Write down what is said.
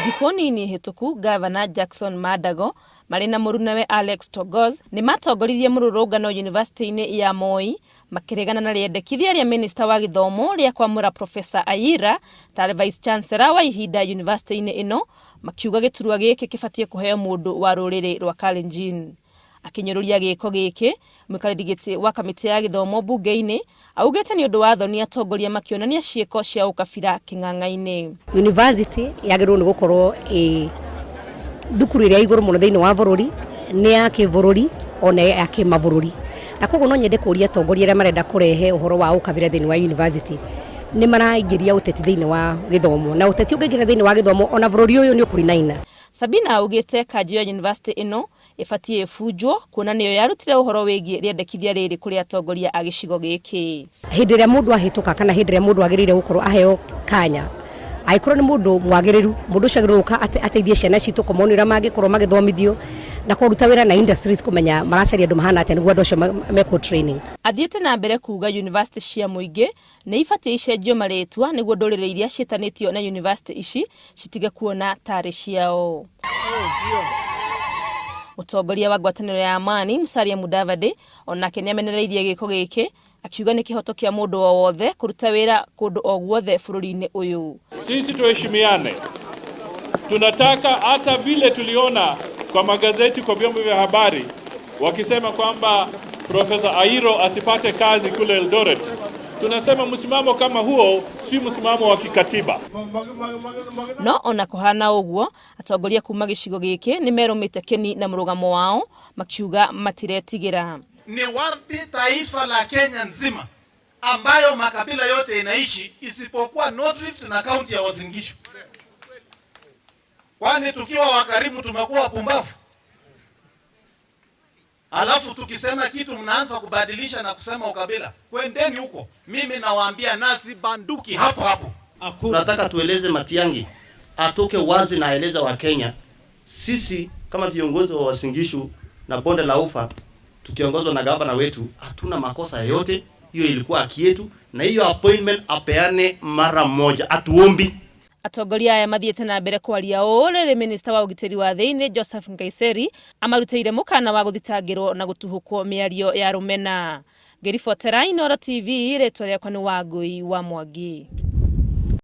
Thikũ nini hĩtũku Gavana Jackson Mandago marĩ na mũrunawe Alex Togos nĩ matongoririe mũrũrũngano yunivasĩtĩ-inĩ ya Moi makĩregana na rĩendekithia rĩa minista wa gĩthomo rĩa kwamũra Professor Ayira tarĩ Vice Chancellor wa ihinda yunivasĩtĩ-inĩ ĩno makiuga gĩturwa gĩkĩ kĩbatiĩ kũheo mũndũ wa rũrĩrĩ rwa Kalenjin. Akĩnyũrũria gĩĩko gĩkĩ, mũikarĩri gĩtĩ wa kamĩtĩ ya gĩthomo mbunge-inĩ augĩte nĩ ũndũ wa thoni atongoria makĩonania ciĩko cia ũkabira kĩng'ang'a-inĩ. University yagĩrĩirwo nĩ gũkorwo ĩ thukuru ĩrĩa igũrũ mũno thĩinĩ wa bũrũri, nĩ ya kĩbũrũri ona ya kĩmabũrũri. Na koguo no nyende kũria atongoria arĩa marenda kũrehe ũhoro wa ũkabira thĩinĩ wa university, nĩ maraingĩria ũteti thĩinĩ wa gĩthomo, na ũteti ũngĩingĩra thĩinĩ wa gĩthomo ona bũrũri ũyũ nĩ ũkũinaina. Sabina augĩte kanjũ ya yunivasĩtĩ ĩno ĩbatiĩ ĩbunjwo kuona nĩyo yarutire ũhoro wĩgiĩ rĩendekithia rĩrĩ kũrĩ atongoria a gĩcigo gĩkĩ. Hĩndĩ ĩrĩa mũndũ ahĩtũka kana hĩndĩ ĩrĩa mũndũ agĩrĩire gũkorwo aheo kanya, angĩkorwo nĩ mũndũ mwagĩrĩru, mũndũ ũcio agĩrĩirwo gũka ateithie ciana citũ kũmonia ũrĩa mangĩkorwo magĩthomithio na kũruta wĩra na industries kũmenya maracaria andũ mahana atĩa nĩguo andũ acio mekwo training. Athiĩte na mbere kuuga yunivasĩtĩ cia mũingĩ nĩ ibatiĩ icenjio marĩtwa nĩguo ndũrĩrĩ iria ciĩtanĩtio na yunivasĩtĩ ici citige kuona tarĩ ciao. Mũtongoria wa ngwatanĩro ya Amani Musalia Mudavadi onake nĩamenereirie gĩko gĩkĩ akiuga nĩ kĩhoto kĩa mũndũ o wothe kũruta wĩra kũndũ o guothe bũrũri-inĩ ũyũ. Sisi tuheshimiane, tunataka hata vile tuliona kwa magazeti, kwa vyombo vya habari wakisema kwamba Profesa Airo asipate kazi kule Eldoret. Tunasema msimamo kama huo si msimamo wa kikatiba. No ona kũhana ũguo, atongoria kuma gĩcigo gĩkĩ nĩ merũmĩte kĩni na mũrũgamo wao makiuga matiretigĩra. Ni wapi taifa la Kenya nzima ambayo makabila yote inaishi isipokuwa North Rift na kaunti ya Uasin Gishu? Kwani tukiwa wakarimu tumekuwa wapumbavu? Alafu tukisema kitu mnaanza kubadilisha na kusema ukabila. Kwendeni huko, mimi nawaambia nasi banduki hapo hapo. Tunataka tueleze Matiang'i atoke wazi na aeleze wa Kenya, sisi kama viongozi wa Uasin Gishu na bonde la Ufa tukiongozwa na gavana wetu hatuna makosa yoyote. Hiyo ilikuwa haki yetu, na hiyo appointment apeane mara moja, atuombi. Atongoria aya mathiĩte na mbere kwaria ũũ rĩrĩ minista wa ũgitĩri wa thĩinĩ Joseph Nkaiseri amarutĩire mũkana wa gũthitangĩrwo na gũtuhũkwo mĩario ya rũmena. Ngĩribotera Inooro TV rĩtwa rĩakwa nĩ Wangũi wa Mwangi.